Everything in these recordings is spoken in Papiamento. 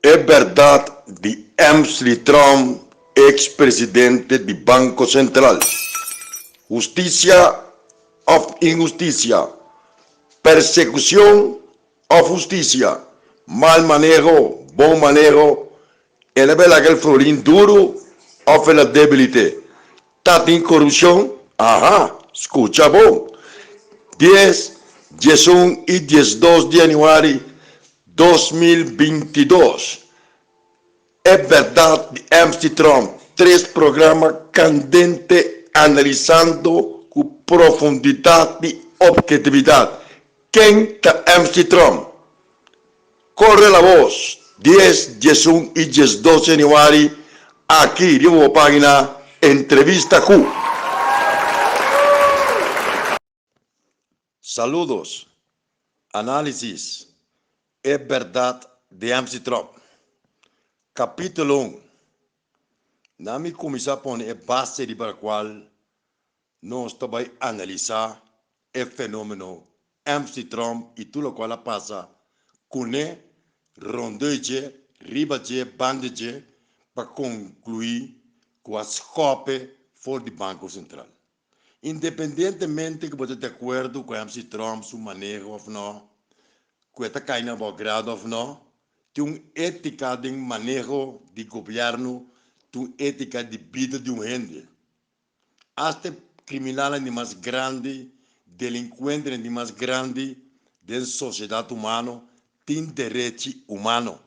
E berdad di Emsley Trump, ex presidente di Banco Central. Husticia of inhusticia? Persecucion of husticia? Mal maneho, bon maneho? El a bela aquel florin duro of el a debilite? Ta tin corupcion? Aha, scucha bon! Dies, 11 y 12 di januari 2022, E Berdad di MC Trump, tres programa candente analisando cu profundidad y obhetividad ken ta MC Trump. Corre la voz, 10, 11 y 12 januari aki riba bo pagina Entrevista cu. Saludos. Análisis, E berdad di MC Trump. Capítulo un. Na mi cuminsa pone e base riba cual nos ta bay analisa e fenomeno MC Trump y tur locual a pasa cune, rondoi dje, riba dje, banda dje, pa conclui cu a scope for di Banco Central. Independientemente ku bo ta di akuerdo ku MC Trump su maneho òf nò, ku e ta kai na bo agrado òf nò, tin un étika den maneho di gobièrnu, tin un étika di bida di un hende. Asta e kriminalnan di mas grandi, delinkuentenan di mas grandi den sosiedat humano tin derechi humano.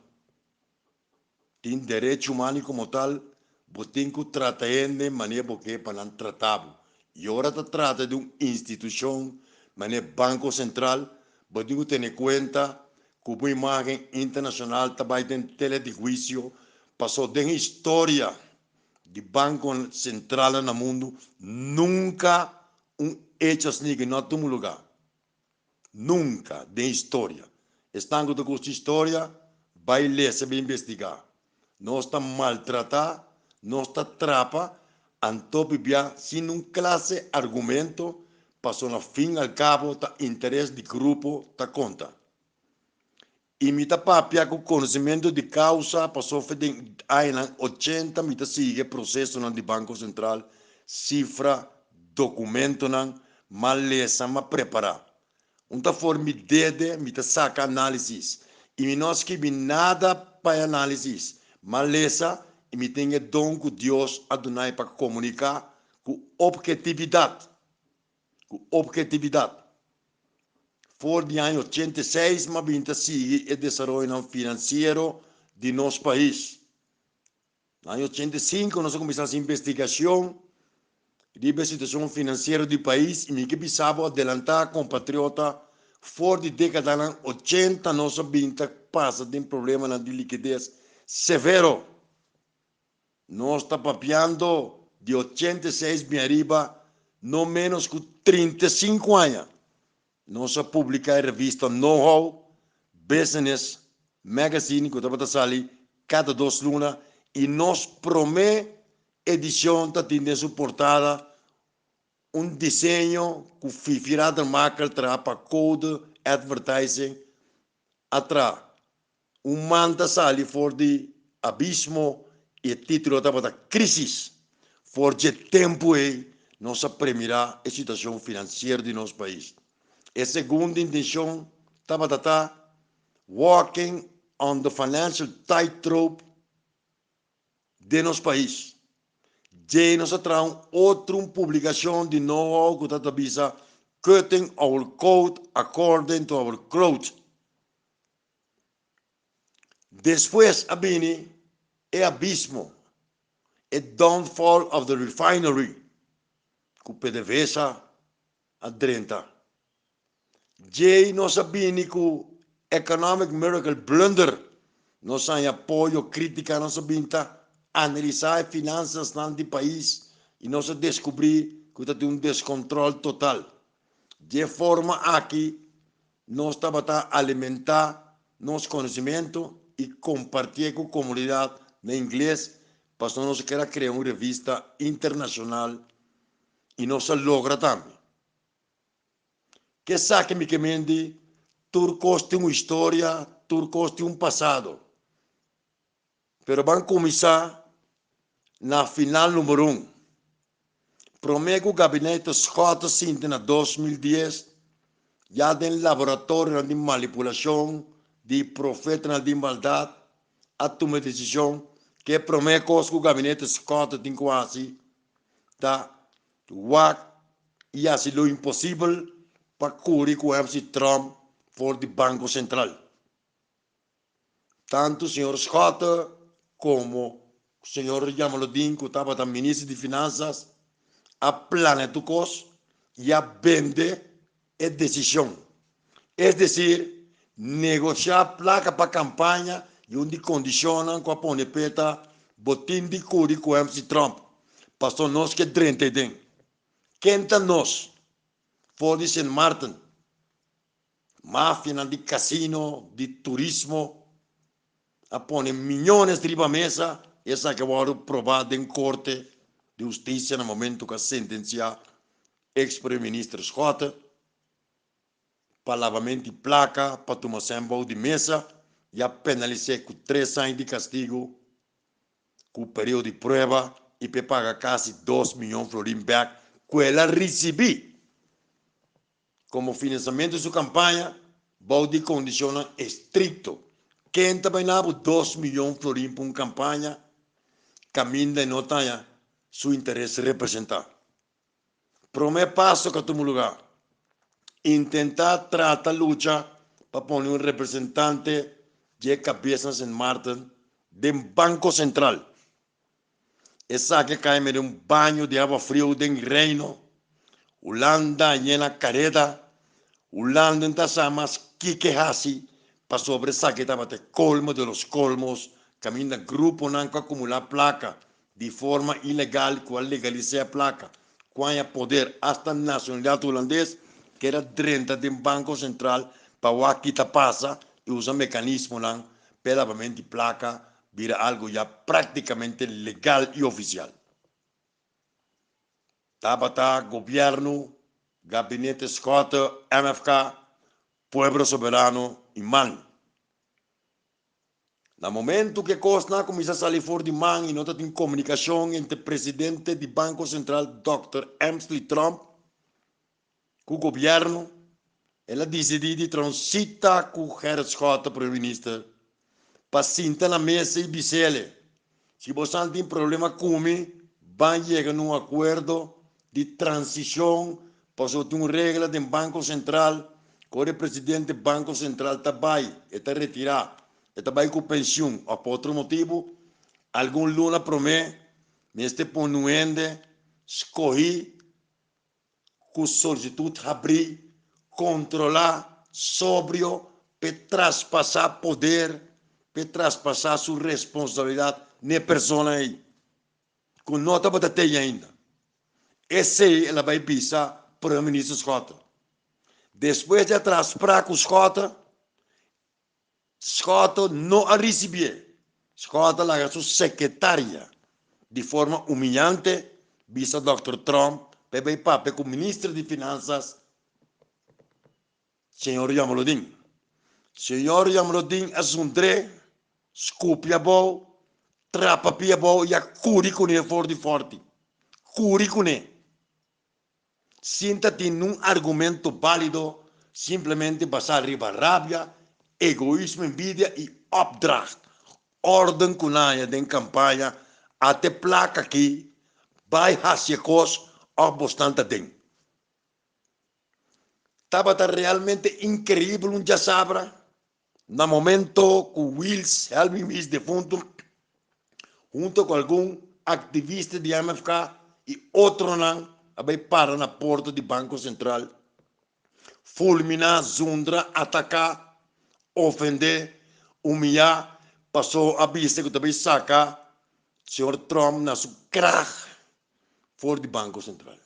Tin derecho humano y como tal bo tin cu trata hende manera bo ke pa nan trata bo. Y ora ta trata di un institucion manera Banco Central bo tin cu tene cuenta cu bo imagen internacional ta bay den tele di huicio paso den historia di Banco Central na mundo nunca un hecho asina no a tuma lugar. Nunca den historia. Esnan cu ta gusta historia, bay lesa, bay investiga. Nos ta maltrata, nos ta trapa, anto bibia sin un clase argumento, pasobra na fin al cabo ta interes di grupo ta conta. I mi ta papia ku konosementu di kausa pasobra den añanan ochenta mi ta sigui e prosesonan di Banko Sentral, sifra, dokumentonan, m'a lesa, m'a prepará. Un ta for mi dede mi ta saka análisis i mi no a skibi nada pa e análisis, m'a lesa i mi tin e don ku Dios a dunai pa komuniká ku ophetividat. Ku obhetividat. For di aña 86 m'a bin ta sigui e desaroyonan finansiero di nos pais. Na aña 85 nos a kuminsá hasi investigashon riba e situashon finansiero di pais i mi ke bisa bo adelantá kompatriota for di dekadanan 80 nos a bin ta pasa den problemanan di likides severo. Nos ta papiando di 86 bin ariba no menos ku 35 aña. Nos a publiká e revista Know How Business Magazine ku tabata sali kada dos luna i nos promé edishon ta tin den su portada un diseño ku Fifi Radermacher traha pa Code Advertising a traha. Un man ta sali for di abismo i e título tabata Crisis. For dje tempu ei nos a premirá e situacion financiero di nos pais. E segundo intencion tabata ta Walking on the Financial Tightrope den nos pais. Dje nos a traha un otro un publicacion di know-how cu ta ta bisa Cutting our coat according to our cloth. Despues a bini e abismo, e downfall of the refinery, ku PDVSA a drenta. Djei nos a bini ku economic miracle blunder, nos a haña apoyo, krítika, nos a bin ta analisá e finansasnan di pais i nos a deskubrí ku ta tin un deskontròl total. Dje forma aki nos tabata alimentá nos konosimentu i kompartié ku komunidat na ingles pasobra nos a kere a krea un revista internashonal i nos a logra tambe. Ke sa ke mi ke mindi? Tur kos tin un historia, tur kos tin un pasado. Pero ban kuminsá na final number un. Promé ku gabinete Schotte sinti na 2010, ya den laboratorionan di manipulashon di profetanan di maldat a tuma e desishon ku e promé kos ku gabinete Schotte tin ku hasi ta wak i hasi lo imposibel pa kuri ku MC Trump for di Banko Sentral. Tantu señor Schotte komo señor Jamaloodin ku tabata minister di Finansas a plania tur kos i a bende e desishon. Es desir, negoshá plaka pa kampaña i un di kondishonnan ku a pone p'e ta bo tin di kuri ku MC Trump pasobra nos ke drenta eden. Ken ta nos? For di Sint Maarten. Mafianan di casino, di turismo a pone miyones riba mesa y esaki a wordo proba den corte di husticia na momento cu a sentencia ex primer minister Schotte pa lavamento di placa pa tuma cen bou di mesa y a penalise cu 3 aña di castigo cu periodo di prueba y p'e paga casi 2 miyon florin bek cu el a ricibi. Komo finansamentu di su kampaña bou di kondishonnan estrikto. Ken ta bai na bo 2 miyon florin pa un kampaña kaminda e no ta haña su interes representá? Promé paso ku a tuma lugá, intentá trata lucha pa pone un representante di e kabes na Sint Maarten den Banko Sentral. Esaki a kai mede un baño di awa friu den Reino. Hulanda yena kareda. Hulanda no ta sa mas kiko hasi pasobra esaki tabata e kolmo de los kolmos kaminda gruponan ku a akumulá plaka di forma ilegal ku a legalisá e plaka ku haña poder asta nashonalidat hulandes keda drenta den Banko Sentral pa wak ki ta pasa i usa mekanismonan pa e lavamento di plaka bira algo ya práktikamente legal i ofisial. Tabata gobièrnu, Gabinete Schotte, MFK, Pueblo Soberano i man. Na momento ku e kosnan a kuminsá sali for di man i no ta tin komunikashon entre presidente di Banko Sentral dòkter Emsley Tromp ku gobièrnu, el a disidí di traha un sita ku Gerrit Schotte, primer minister, pa sinta na mesa i bis'el, Si bosan tin problema ku mi, ban yega na un akuerdo di transishon pasobra tin un regla den Banko Sentral ku ora e presidente Banko Sentral ta bai, e ta retirá, e ta bai ku penshun òf pa otro motibu, algun luna promé mester pone un hende skohí ku solisitut habrí, kontrolá, sobrio p'e traspasá poder, p'e traspasá su responsabilidat n'e persona ei ku no tabata tei ainda. Esei el a bai bisa Prome Minister Schotte. Despues di a traspra ku Schotte, Schotte no a risibié. Schotte a laga su sekretaria di forma humillante bisa Dòkter Tromp pa e bai papia ku Minister di Finansas, Señor Jamaloodin. Señor Jamaloodin a zundr'é, skupi abou, trapa pia abou i a kuri kuné for di fòrti. Kuri kuné. Sin ta tin nun argumento bálido, simplemente basá riba rabia, egoismo, envidia i opdracht. Órden ku nan haña den kampaña, Ate plaka aki, bai hasi e kos òf bosnan ta den. Tabata realmente inkreibel un djasabra na momento ku Wiels, Helmin Wiels defuntu, hunto ku algun aktivista di MFK i otronan a bai para na porta di Banko Sentral, fulminá, zundra, ataká, ofendé, humiyá, paso a bisa ku ta bai saka señor Trump na su krag for di Banko Sentral.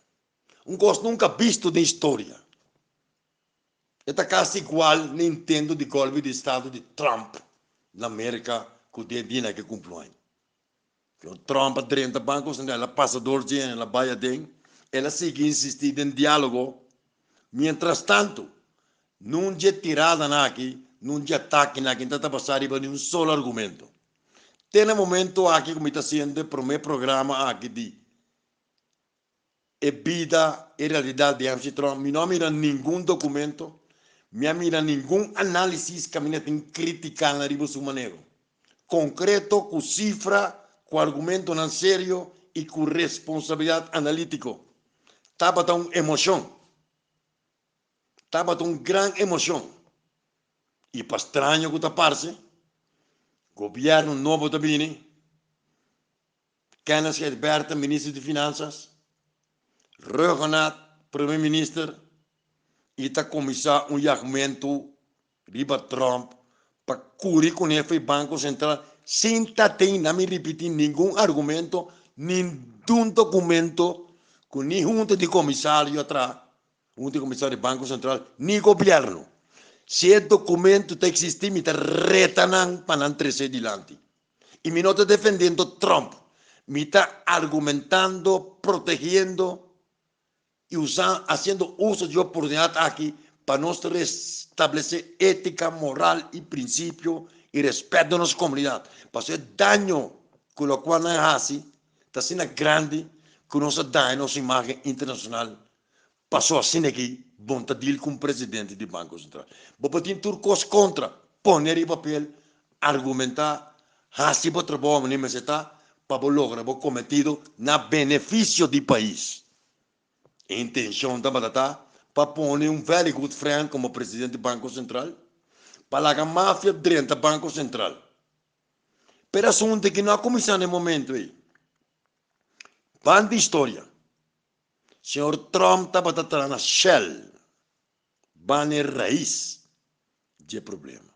Un kos nunka bisto den historia. E ta kasi igual na intento di golpe di estado di Trump na Merka ku den dia nan ke kumpli un aña. Señor Trump a drenta Banko Sentral, el a pasa dor dje, el a bai aden, el a sigui insisti den dialogo. Mientras tanto, nun dje tiradanan aki, nun dje atakenan aki no ta basa riba ni un solo argumento. Te na momento aki ku mi ta hasiendo e promé programa aki di e bida, e realidat di MC Trump, mi no a mira ningun dokumento, mi a mira ningun análisis kaminda tin kritiká riba su maneho. Konkreto, ku sifra, ku argumentonan serio i ku responsabilidat analítiko. Tabata un emoshon. Tabata un gran emoshon. I pa straño ku ta parse, gobièrnu nobo ta bini, Kenneth Gijsbertha, minister di Finansas, Rhuggenaath, prome minister, i ta kuminsá un yagmentu riba Trump pa kuri kuné for e Banko Sentral sin ta tin, na mi ripití, ningun argumento, nindun dokumento ku ni hunta di komisario a traha, hunta di komisario di Banko Sentral, ni gobièrnu. Si e dokumento ta eksistí mi ta reta nan pa nan tres'é dilanti. I mi no ta defendiendo Trump, mi ta argumentando, protegiendo i usa, hasiendo uso di e oportunidat aki pa nos restablesé étika, moral i prinsipio i rèspèt den nos komunidat. Pasobra e daño ku lokual nan a hasi ta asina grandi ku nos a daña nos imágen internashonal. Pasobra asina aki bon ta deal ku un presidente di Banko Sentral. Bo por tin tur kos kontra, pone riba papel, argumentá, hasi bo trabou manera mester ta pa bo logra bo kometido na benefisio di pais. E intencion tabata ta pa pone un very good friend como presidente di Banco Central, pa laga mafia drenta Banco Central. Pero asunto aki no a cuminsa na e momento ey. Ban di historia. Señor Trump tabata traha na Shell. Ban e rais dje problema.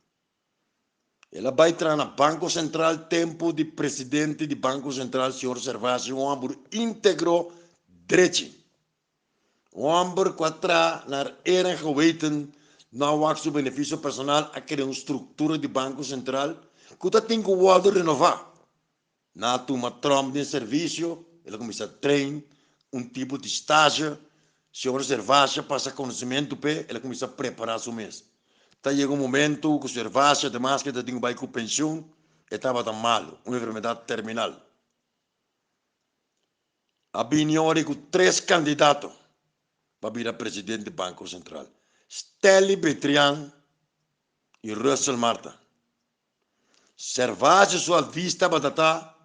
El a bai traha na Banco Central tempu di presidente di Banco Central señor Servasio, un hòmber íntegro drechi. Un hòmber ku a traha naar eer en geweten, no a wak su benefisio personal, a krea un struktura di Banco Central ku ta tin ku wòrdu renová. Nan a tuma Trump den servisio, el a kuminsá train un tipo di stage, señor Servacia pasa konosementu p'e, el a kuminsá prepará su mes. Ta yega un momentu ku Servacia ademas ku e ta tin ku bai ku penshun, e tabata malu, un enfermedat terminal. A bini ora ku tres kandidato pa bira presidente di Banko Sentral, Stanley Betrian i Russell Marta. Servacio su advis tabata ta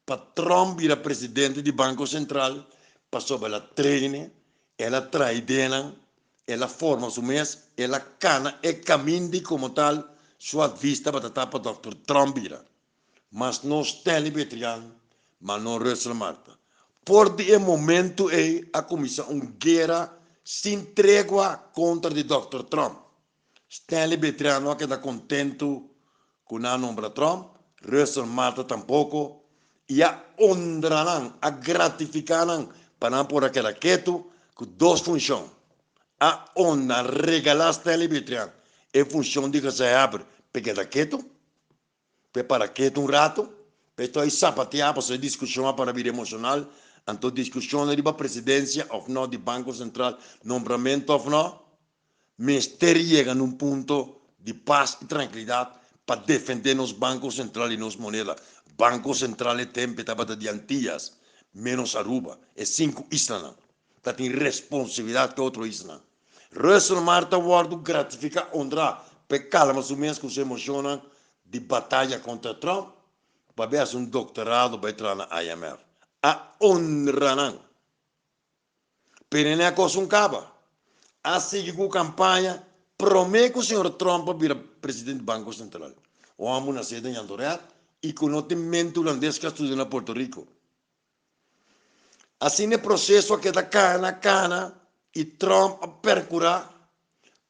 pa Trump bira presidente di Banco Central pasobra el a traine, el a traha ideanan, el a forma su mes, el a cana e camin di como tal su advis tabata ta pa Dòkter Trump bira. Mas no Stanley Betrian, mas no Russell Marta. For di e momento ey a cuminsa un guera sin tregua contra di Dòkter Trump. Stanley Betrian no a keda kontentu ku nan a nombra Trump, Russell Marta tampoko, i a honra nan, a gratifiká nan pa nan por a keda ketu ku dos funshon. A honra, regalá Stanley Betrian e funshon di gezaghebber pa e keda ketu, pa e para ketu un ratu, pa e stoi sapateá pasobra e diskushon a para bira emoshonal, anto diskushonnan riba presidensia òf no di Banko Sentral, nombramentu òf no, mester yega na un punto di pas i trankilidat pa defendé nos Banko Sentral i nos moneda. Banko Sentral e tempe tabata di Antillas, ménos Aruba, e sinku islanan ta tin responsabilidat ku e otro islanan. Russell Mar ta wòrdu gratifiká, honrá, pa e kalma su mes ku su emoshonnan di bataya kontra Trump, pabia hasi un doktorado bai traha na IMF. A honra nan. Pero e kos un kaba. A sigui ku kampaña promé ku señor Trump a bira presidente di Banko Sentral. Un hòmber nasé den Jandoret i ku no tin mente hulandes ku a studia na Puerto Rico. Asina e proseso a keda kana kana i Trump a perkurá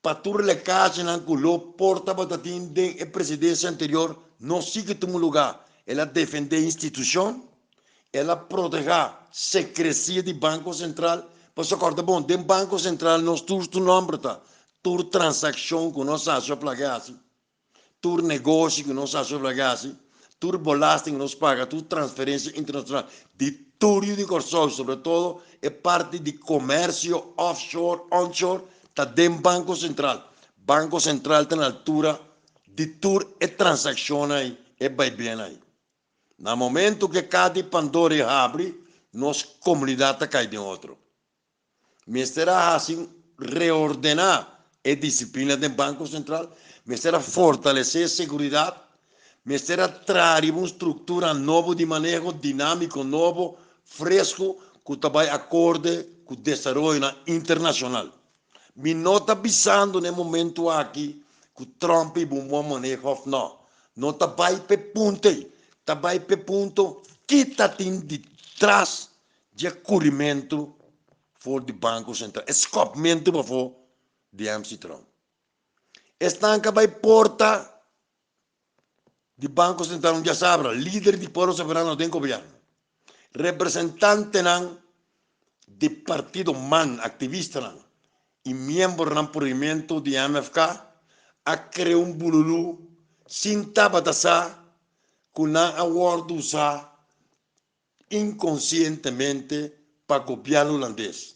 pa tur lekashenan ku lo por tabata tin den e presidensia anterior no sigui tuma lugá. El a defendé institushon, el a protehá sekresia di Banko Sentral. Pasobra kòrda bon, den Banko Sentral nos tur su nòmber ta, tur transakshon ku nos hasi òf laga hasi. Tur negoshi ku nos hasi of laga hasi, tur belasting ku nos paga, tur transferensia internashonal di tur yu di Kòrsou, sobre todo e parti di komersio offshore, onshore, ta den Banko Sentral. Banko Sentral ta na altura di tur e transakshonnan ei, e baibennan ei. Na momento ku e kaha di Pandora e habri, nos komunidat ta kai den otro. Mester a hasi un reordená e disiplina den Banko Sentral, mester a fortalesé e seguridat, mester a traha riba un struktura nobo di maneho, dinámiko nobo, fresku, ku ta bai akorde ku desaroyonan internashonal. Mi no ta bisando na e momento aki ku Trump hiba un bon maneho òf nò. No ta bai p'e punto ei. Ta bai p'e punto ki ta tin di tras dje kurimentu for di Banko Sentral, e skòpmentu pafó di MC Trump. Esnan ka bai porta di Banko Sentral un djasabra, lider di Pueblo Soberano den gobièrnu, representantenan di partido man, aktivistanan i miembronan prohimentu di MFK a krea un bululú sin tabata sa ku nan a wòrdu usá inkonsientemente pa gobièrnu hulandes.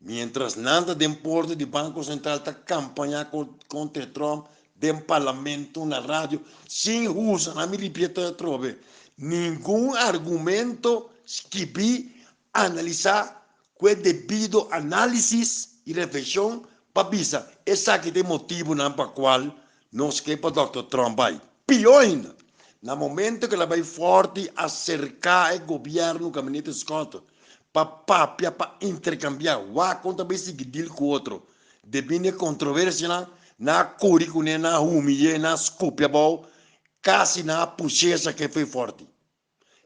Miéntras nan ta den porta di Banko Sentral ta kampañá kontra Trump den parlamento, na radio, sin usa, nan mi ripieto atrobe, ningun argumento skibí, analisá ku e debido análisis i reflekshon pa bisa esaki ta e motibunan pa kual nos ke pa Dòkter Trump bai. Pió ainda, na momento ku el a bai fòrti aserká e gobièrnu Gabinete Schotte pa papia, pa interkambiá wak kon ta bai sigui deal ku otro debí na e kontroversianan, nan a kuri kuné, nan a humiy'é, nan a skupi abou, kasi nan a push'é esaki foi fòrti.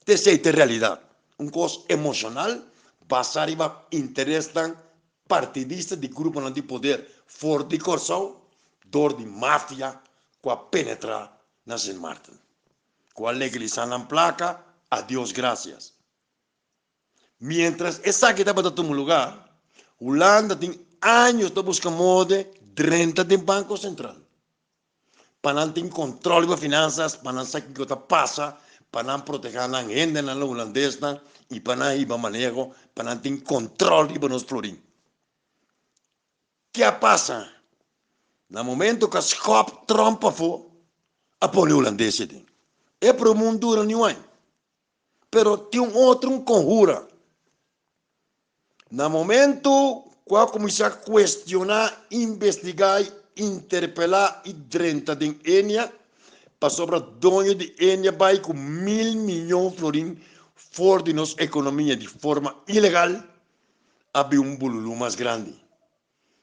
Ta esei ta e realidat, un kos emoshonal basá riba interesnan partidista di gruponan di poder for di Kòrsou dor di mafia ku a penetrá na Sint Maarten, ku a legalisá nan plaka, a Dios grasias. Miéntras esaki tabata tuma lugá, Hulanda tin años ta buska mode drenta den Banko Sentral. Pa nan tin control riba finanzas, pa nan sa kico ta pasa, pa nan proteha nan hendenan, lo hulandesnan, y pa nan hiba maneho, pa nan tin control riba nos florin. Ke a pasa? Na momento cu a schop Trump afo, a pone hulandes aden. E prome un dura ni un aña. Pero tin un otro un conhura. Na momento cu a cuminsa cuestiona, investiga y interpela y drenta den Ennia, pasobra doño di Ennia bay cu mil miyon florin for di nos economia di forma ilegal, a bin un bululu mas grandi.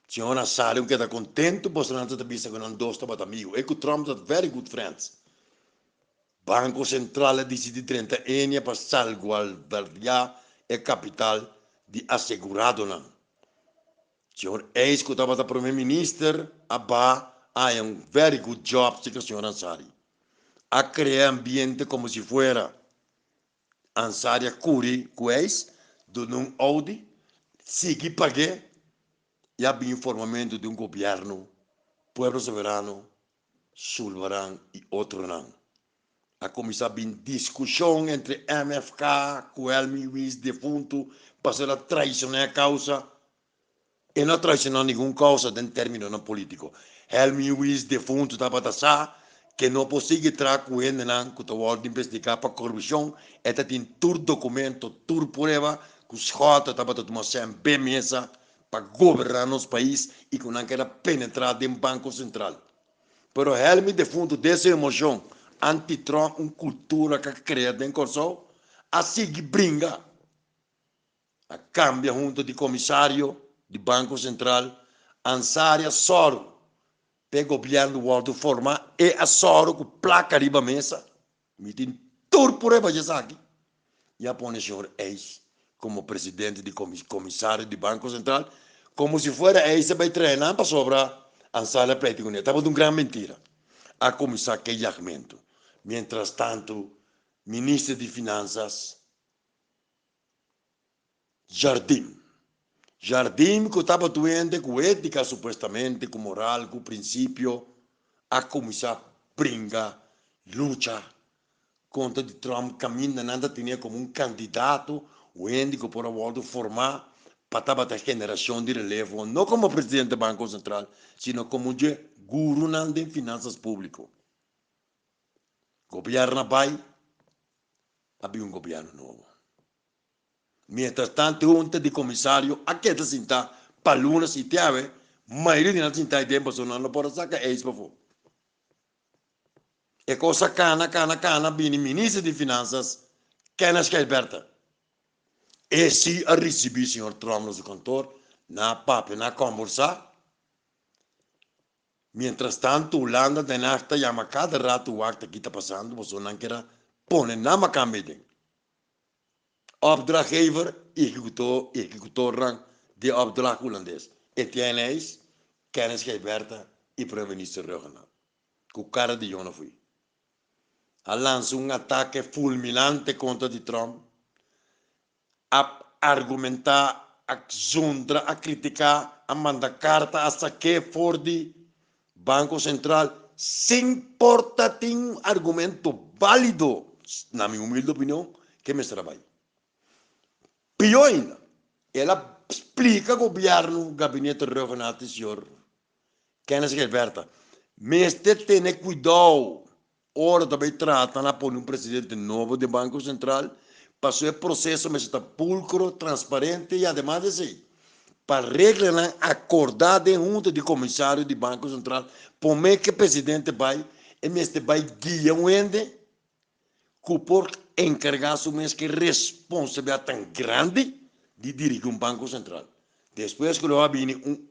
Señor Nazario keda contento pasobra nan ta bisa cu nan dos tabata amigo. E cu Trump ta very good friends. Banco Central a dicidi drenta Ennia pa salguardia e capital di aseguradonan. Señor Eis cu tabata Prome Minister a ba haña un very good job cerca señor Ansary. A crea ambiente como si fuera Ansary a curi cu Eis duna un Audi, sigui pag'e y a bin formamento di un gobierno Pueblo Soberano Sulvaran y otronan. A cuminsa bin discusion entre MFK cu Helmi Ruiz defunto pasobra el a traiciona e causa. E no a traiciona ningun causa den terminonan politico. Helmi Ruiz defunto tabata sa ke no por sigui traha cu hendenan cu ta wordo investiga pa corupcion. E ta tin tur documento, tur prueba cu Schotte tabata tuma cen be mesa pa goberná nos pais i ku nan keda penetrá den Banko Sentral. Pero Helmi defuntu den su emoshon anti-Trump un kultura ku a krea den Kòrsou a sigui bringa. A kambia hunta di komisario di Banko Sentral, Ansary a sòru pa e gobièrnu wòrdu formá, e a sòru ku plaka riba mesa. Mi tin tur prueba di esaki i a pone señor Eis como presidente di comisario di Banco Central como si fuera Eis a bay traha nan pasobra Ansary a pleita cune. Tabata un gran mentira. A cuminsa ke yagmento. Mientras tanto minister di Finanzas Jardim. Jardim ku tabata un hende ku étika supuestamente, ku moral, ku prinsipio, a kuminsá bringa, lucha kontra di Trump kaminda nan ta tene komo un kandidato, un hende ku por a wòrdu formá pa tabata generashon di relevo, no komo presidente Banko Sentral, sino komo un dje gurunan den finansas públiko. Gobièrnu a bai. A bin un gobièrnu nobo. Mientras tanto e hunta di komisario a keda sintá pa lunas i te awe mayoria di nan sintá ei den pasobra nan no por a saka eis pafó. E kos a kana, kana, kana bini minister di finansas Kenneth Gijsbertha. E si a risibí señor Trump na su kantor, nan a papia, nan a kòmbersá. Mientras tanto Hulanda Den Haag ta yama kada ratu wak ta ki ta pasando pasobra nan kier a pone nan makamba ei den. Opdrachtgever i ehekutornan di e opdracht hulandes, Etienne Eijs, Kenneth Gijbertha i Prome Minister Rhuggenaath, ku kara di yona fui, a lansa un atake fulminante kontra di Trump, a argumentá, a zundra, a kritiká, a manda karta, a sak'é for di Banko Sentral sin por ta tin un argumento bálido, na mi humilde opinion, ke mester a bai. Pió ainda, el a splika gobièrnu, gabinete Rhuggenaath i señor Kenneth Gijsbertha, mester tene kuidou ora ta bai trata na pone un presidente nobo den Banko Sentral, pasobra e proseso mester ta pulkro, transparente i ademas di esei, pa reglanan akordá den hunta di komisario di Banko Sentral, promé ku e presidente bai, e mester bai guia un hende ku por enkargá su mes ku e responsabilidat tan grandi di dirigí un Banko Sentral. Despues ku lo a bini un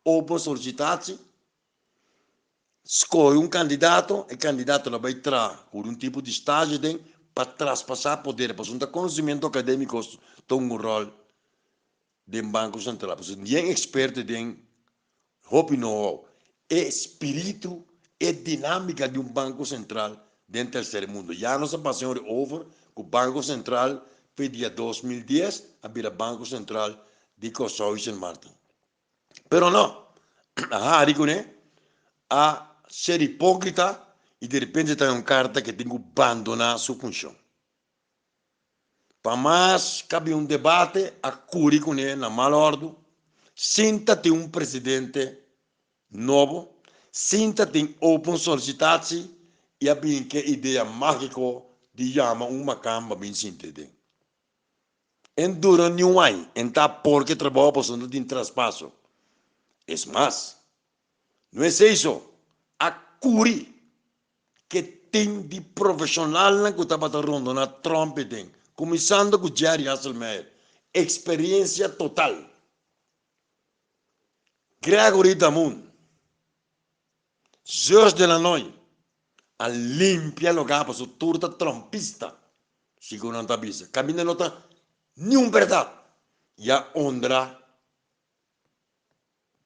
open solisitatie, Skohe un kandidato, e kandidato lo bai traha ku un tipo di stage den pa traspasá poder, pasobra ta konosimentu akadémiko ta un ròl den Banko Sentral, pasobra bien eksperto den hopi know-how, e spiritu, e dinámika di un Banko Sentral den terser mundu. Ya nos a pasa hori over ku Banko Sentral fe dia 2010 a bira Banko Sentral di Kòrsou i Sint Maarten. Pero no, a hari kuné, a ser hipókrita i di repente ta un karta ke tin ku bandoná su funshon. Pa mas kabi un debate, a kuri kuné na mal òrdu, sin ta tin un presidente nobo, sin ta tin open solisitatie i a bin ke idea mágiko di yama un makamba bin sinti den. En dura niun ai, en ta porke trabou pasobra no tin traspaso. Es mas, no esei so, a kuri ke tin di profeshonalnan ku tabata rondona Trump den, kuminsando ku Jerry Hasselmeyer, eksperiensia total. Gregory Damun, Zeus de la Noy a limpia lugá pasobra tur ta trumpista, segun nan ta bisa. Kaminda no ta niun bèrdat i a honra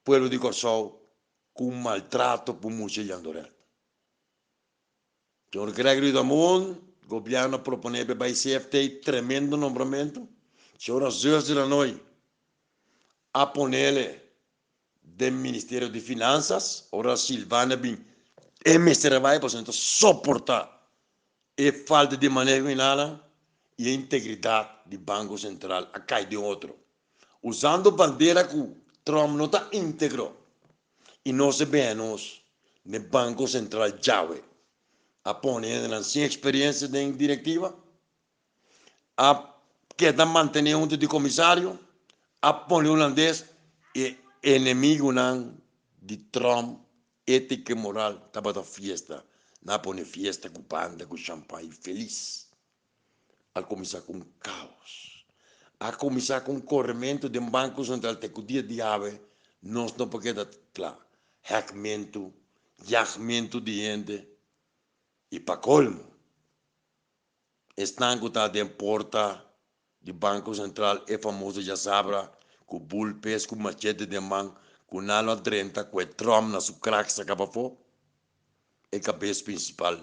pueblo di Kòrsou ku un maltrato ku mucha Jandoret. Señor Gregory Damoon, gobièrnu a proponé pa e bai CFT, tremendo nombramentu. Señora Zeus de la Noy a ponele den Ministerio di Finansas, ora Silvana bin e mester a bai pasobra no ta soporta e falta di maneho i nada i e integridat di Banko Sentral a kai den otro. Usando bandera ku Trump no ta integro i nos e bea nos n'e Banko Sentral djawe a pone hendenan sin eksperensia den direktiva, a keda mantené huntu di komisario, a pone hulandes e enemigunan di Trump étika i moral tabata fiesta, nan a pone fiesta ku banda ku champagne felis. A kuminsá ku un kaos, a kuminsá ku un korementu den Banko Sentral te ku dia di awe nos no por keda kla, hèkmentu, yagmentu di hende i pa kolmo Esnan ku ta den porta di Banko Sentral e famoso djasabra ku bulpes ku machete den man ku nan lo a drenta ku e tròm na su krak saka pafó, e kabes prinsipal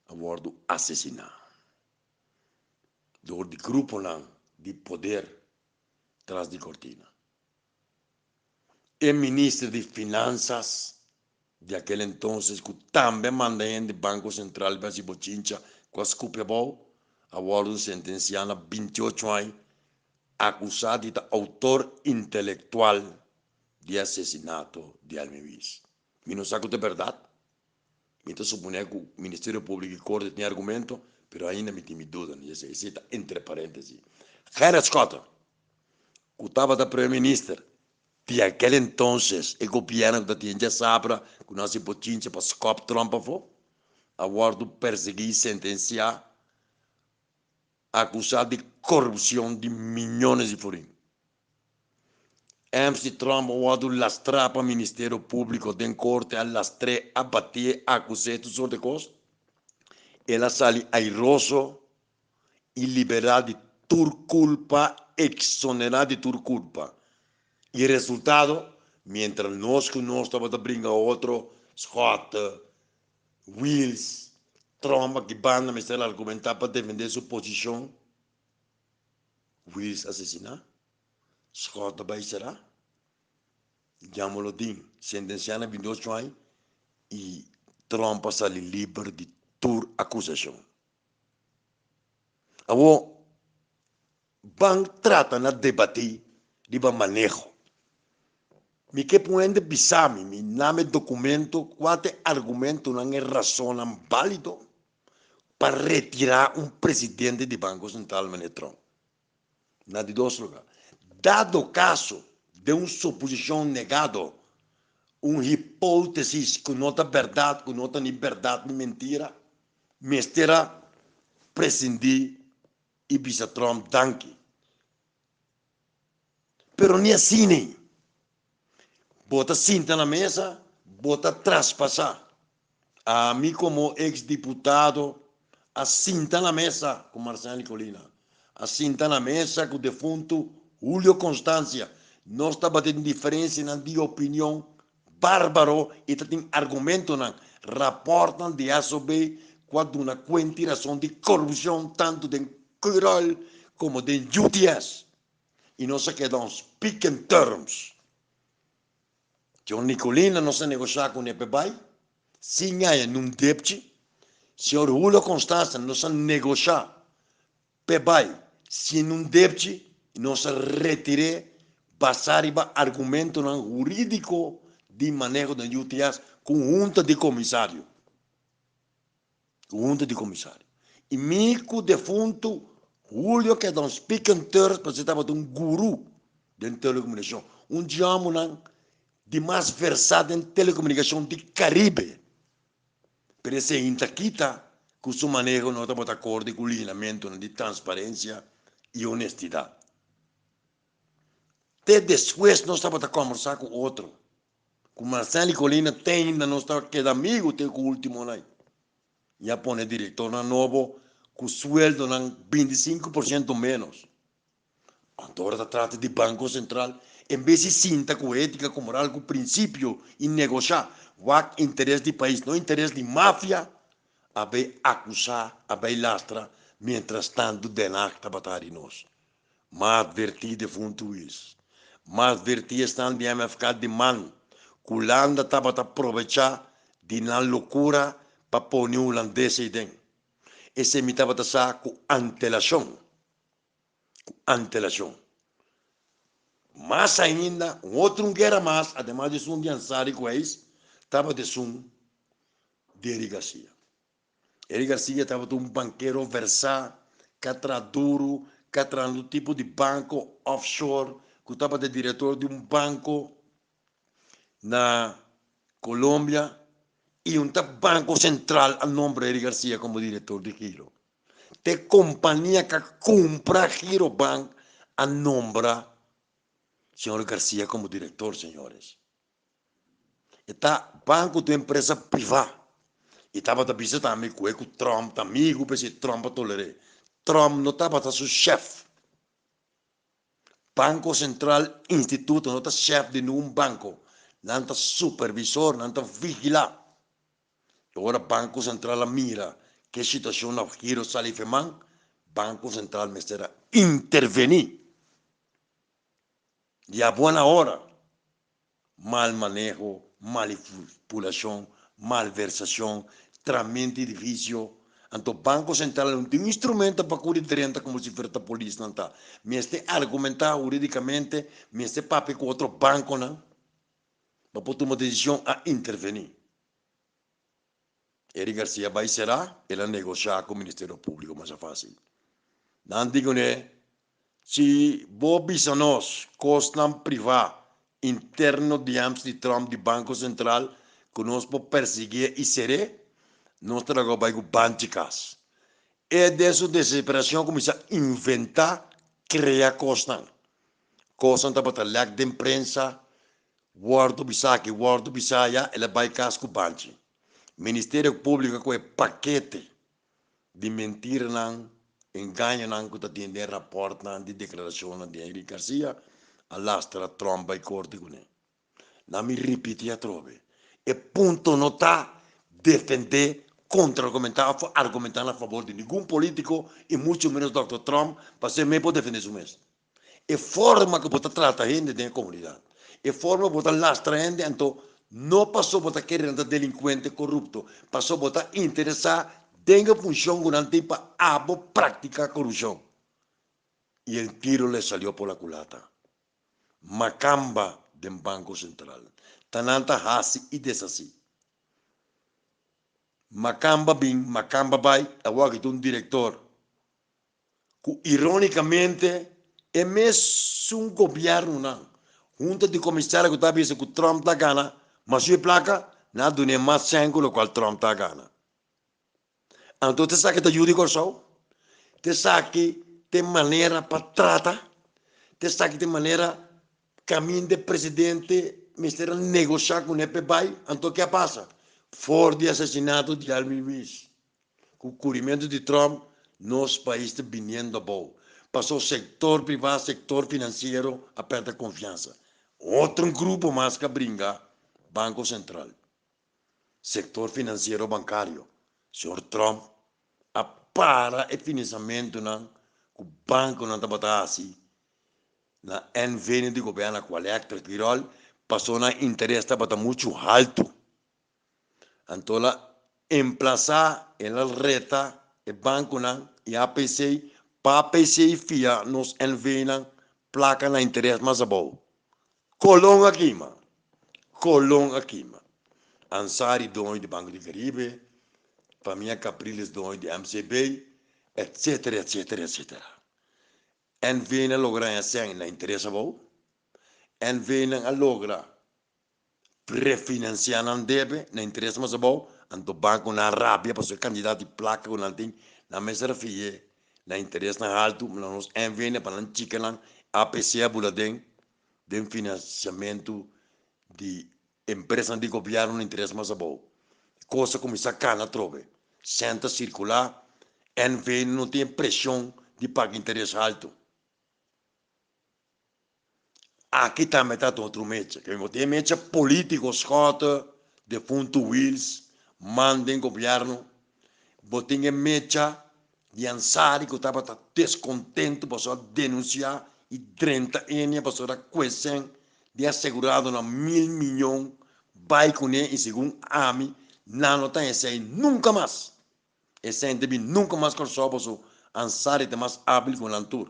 a wòrdu asesiná dor di gruponan di poder tras di kortina. E minister di Finansas di aquel entonces cu tambe a manda hende Banco Central pa haci bochincha cu a scupi abao, a wordo sentencia na 28 aña acusa di ta autor intelectual di asesinato di Helmin Wies. Mi no sa cu ta berdad, mi ta supone cu Ministerio Publico y Corte tin argumento. Pero ainda mi tin mi duda di esei. Esei ta entre paréntesis. Gerrit Schotte, ku tabata Prome Minister di aquel entonces, e gobièrnu ku ta tin djasabra ku nan hasi bochincha pa skòp Trump afó, a wòrdu persiguí i sentensiá akusá di korupshon di miñones di florin. MC Trump a wòrdu lastrá pa Ministerio Públiko den korte, a lastr'é, a batié, a akus'é tur sort di kos. El a sali airoso i liberá di tur kulpa, eksonerá di tur kulpa. I resultado, miéntras nos ku nos tabata bringa otro, Schotte, Wiels, Trump aki banda mester argumentá pa defendé su posishon. Wiels asesiná, Schotte bai será, Jamolodin sentensiá na 28 aña i Trump a sali liber di tur akusashon. Awor ban trata na debatí riba maneho. Mi ke pon hende bisa mi, mi name documento cua ta e argumentonan e rasonnan balido pa retira un presidente di Banco Central manera Trump. Na di dos lugar, dado caso den un suposicion negado, un hipótesis cu no ta berdad, cu no ta ni berdad ni mentira, mester a prescindi y bisa Trump danki. Pero ni asina. Bo ta sinta na mesa, bo ta traspasá. Ami komo eks diputado a sinta na mesa ku Marcel Nicolina, a sinta na mesa ku defuntu Julio Constancia. Nos tabatin diferensianan di opinion bárbaro i ta tin argumentonan, rapòrtnan di SOB ku a duna kuenta i rason di korupshon tantu den Curoil komo den UTS. I nos a keda on speaking terms. Señor Nicolina nos a negoshá ku ne p'e bai, sin haña nun depchi. Señor Julio Constanza nos a negoshá p'e bai sin nun depchi i nos a retir'é basá riba argumentonan hurídiko di maneho den UTS ku hunta di komisario. Ku hunta di komisario. I mi ku defuntu Julio keda un speaking terms pasobra e tabata un guru den telekomunikashon. Un di homonan di mas versá den telekomunikashon di Karibe. Pero esei no ta kita ku su maneho no tabata akorde ku lineamentunan di transparensia i honestidat. Te despues nos tabata kòmbersá ku otro. Ku Marcel i Colina te ainda nos ta keda amigu te ku ultimo nai. I a pone direktornan nobo ku sueldonan 25% ménos. Anto ora ta trata di Banko Sentral, en bes di sinta ku étika, ku moral, ku prinsipio i negoshá wak interes di pais, no interes di mafia, a bay akusá, a bay lastra, mientras tantu Den Haag tabata hari nos. M'a advertí defuntu Wiels. M'a advertí esnan di MFK di man ku Hulanda tabata probechá di nan lokura pa pone un hulandes eiden. Esei mi tabata sa ku antelashon. Ku antelashon. Mas ainda, un otro un guera mas, ademas di esun di Ansari ku Eis, tabata esun di Eric Garcia. Eric Garcia tabata un bankero versá, ku a traha duru, ku a traha na tur tipo di banko offshore, ku tabata direktor di un banko na Colombia i un ta Banko Sentral a nombra Eric Garcia komo direktor di Giro. Te kompania ku a kumpra Giro Bank a nombra señor Garcia komo direktor, señores. E ta banco ta un empresa privá. E tabata bisa tambe cu e cu Trump ta amigo, p'esei Trump a toler'é. Trump no tabata su chef. Banco Central Instituto no ta chef di ningun banco. Nan ta supervisor, nan ta vigilá. I ora Banco Central a mira cu e situacion na giro sali fe man, Banco Central mester a intervení. Di a buena ora, mal maneho, manipulashon, malversashon, tramento di edifisio. Anto Banko Sentral no tin un instrumento pa kuri drenta komo si fuera ta polisnan ta. Mester argumentá huridikamente, mester papia ku otro bankonan pa por tuma desishon a intervení. Eric Garcia bai será, el a negoshá ku Ministerio Públiko masha fásil. Nan di kuné, Si bo bisa nos kosnan privá interno di Amst di Trump di Banko Sentral ku nos por persiguié i ser'é, nos ta laga bo bai ku banchi kas. E den su desesperashon a kuminsá inventá, krea kosnan. Kosnan tabata lèk den prensa, wòrdu bisa aki, wòrdu bisa aya, el a bai kas ku banchi. Ministerio Públiko a kohe pakete di mentiranan, engañonan ku ta tin den rapòrtnan di deklarashonnan di Eric Garcia a lastra Trump bai korte kuné. Na mi ripití atrobe, e punto no ta defendé, kontra-argumentá òf argumentá na fabor di ningun polítiko i muchu ménos dòkter Trump pasobra e mes por defendé su mes. E forma ku bo ta trata hende den e komunidat, e forma ku bo ta lastra hende anto no pasobra bo ta kere nan ta delinkuente korupto, pasobra bo ta interesá den e funshon ku nan tin pa abo praktiká korupshon. I el tiro le salió por la kulata. Makamba den Banko Sentral. Ta nan ta hasi i deshasí. Makamba bin, makamba bai, awor aki ta un direktor. Ku irónikamente e mesun gobièrnunan, hunta di komisario ku ta bisa ku Trump ta gana mas yu e plaka, nan a dun'é mas sèn ku lokual Trump ta gana. Anto ta esaki ta yu di Kòrsou? Ta esaki ta e manera pa trata? Ta esaki ta e manera kaminda e presidente mester a negoshá kuné p'e bai? Anto ke a pasa? For di asesinato di Alvin Ruiz. Ku kurimentu di Trump nos pais ta biniendo abou. Paso sektor privá, sektor finansiero a pèrdè konfiansa. Otro grupo mas ka bringa Banko Sentral. Sektor finansiero bankario. Señor Trump a para e finansiamentunan ku bankonan tabata hasi na NV di gobièrnu kual Hector Quirol paso nan interes tabata muchu haltu. Anto el a emplasá, el a reta e bankonan i APC pa APC fia nos NVnan plaka na interes mas abou. Colon a kima! Colon a kima! Ansary doño di Banco di Caribe, famia Capriles doño di MCB, etcetera, etcetera, etcetera. NVnan a logra haña sèn na interes abou. NVnan a logra Refinansiá nan debe na interes mas abou, anto bankonan rabia pasobra e kantidat di plaka ku nan tin, nan mester a fi'é na interesnan haltu, na nos NVN pa nan chika nan APC a bula den den finansiamentu di empresanan di gobièrnu na interes mas abou. Kos a kuminsá kana atrobe, sèn ta sirkulá, NVN no tin e preshon di paga interes haltu. Aki tambe ta otro mecha. Ke bo tin e mecha politico Schotte, defunto Wiels, man den gobierno. Bo tin e mecha di Ansary ku tabata descontento pasobra a denuncia y drenta enia pasobra cuesen di aseguradonan mil miyon bay cune y segun ami nan no ta esey nunca mas. Esey no ta bin nunca mas Corsou pasobra Ansary ta mas habil cu nan tur.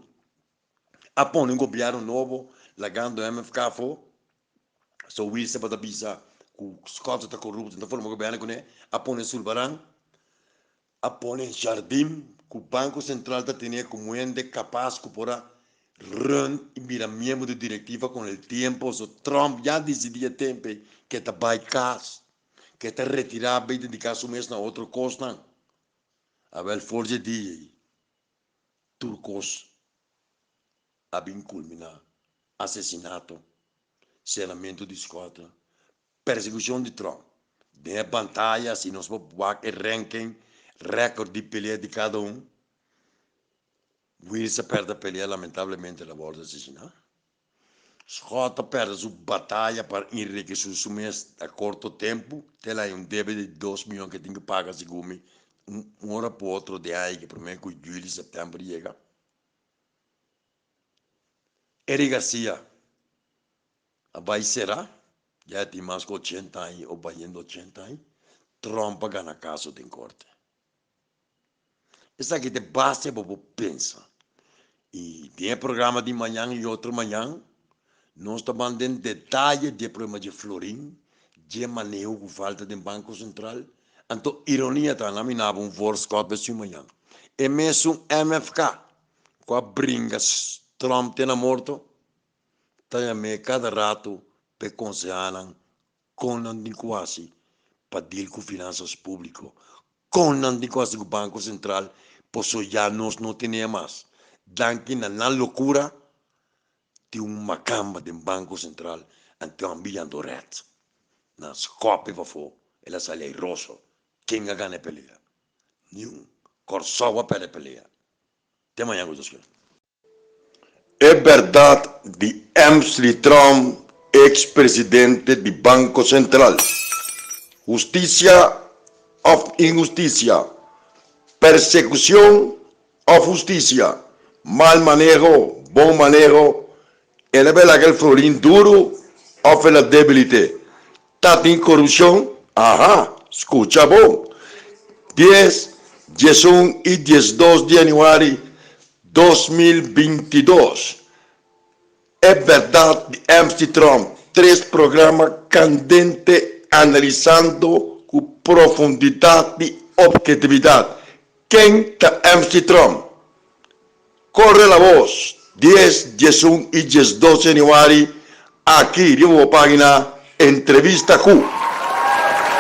A pone un gobierno nobo lagando MFK afo. So Wilson tabata bisa cu Scott ta corrupto no ta forma gobierno cune. A pone Sulvaran, a pone Jardim cu Banco Central ta tene como hende capaz cu por a run y bira miembro di directiva con el tiempo. So Trump ya dicidi e tempo ey ke ta bay cas, ke ta retira bay dedica su mes na otro cosnan. Awel for dje dia ey Tur kos a bin kulminá, asesinato, seramentu di skòta, persekushon di Trump. Den e pantaya si nos por wak e ranking, rèkòrt di pelea di kada un, Wills a pèrdè pelea lamentablemente el a wòrdu asesiná. Scott a pèrdè su bataya pa enrikesé su mes a korto tempu, te el a haña un debe di dos mion ke tin ku paga segun mi un ora pa otro den aña ke promé ku juli, sèptèmber yega. Eric Garcia a bai será, ya e tin mas ku ochenta aña o bayendo ochenta aña, Trump a gana kaso den korte. Esaki ta e base pa bo pensa. I den e programa di mañan i otro mañan, nos ta ban den detaye di e problema dje florin, dje maneho ku falta den Banko Sentral. Anto ironia ta nan mi naba un voorschot bes un mañan. E mesun MFK ku a bringa Trump te na morto ta yam'é kada ratu p'e konsehá nan kon nan tin ku hasi pa deal ku finansas públiko, kon nan tin ku hasi ku Banko Sentral pasobra ya nos no tene mas. Danki na nan lokura tin un makamba den Banko Sentral anto nan biyando ret. Nan skòp e pafó, el a sali airoso. Ken a gana e pelea? Niun. Kòrsou a pèrdè e pelea. Te mañan ku Dios kere. E bèrdat di Emsley Trump, eks presidente di Banko Sentral. Hustisia òf inhustisia? Persekushon òf hustisia? Mal maneho, bon maneho? El a bela aquel florin duru òf el a debilit'é? Ta tin korupshon? Aha! Skucha bon! Dies, 11 i 12 di yanüari 2022, E bèrdat di MC Trump, tres programa kandente analisando ku profundidat i ophetividat ken ta MC Trump. Corre la voz, 10, 11 i 12 yanüari aki riba bo página Entrevista ku.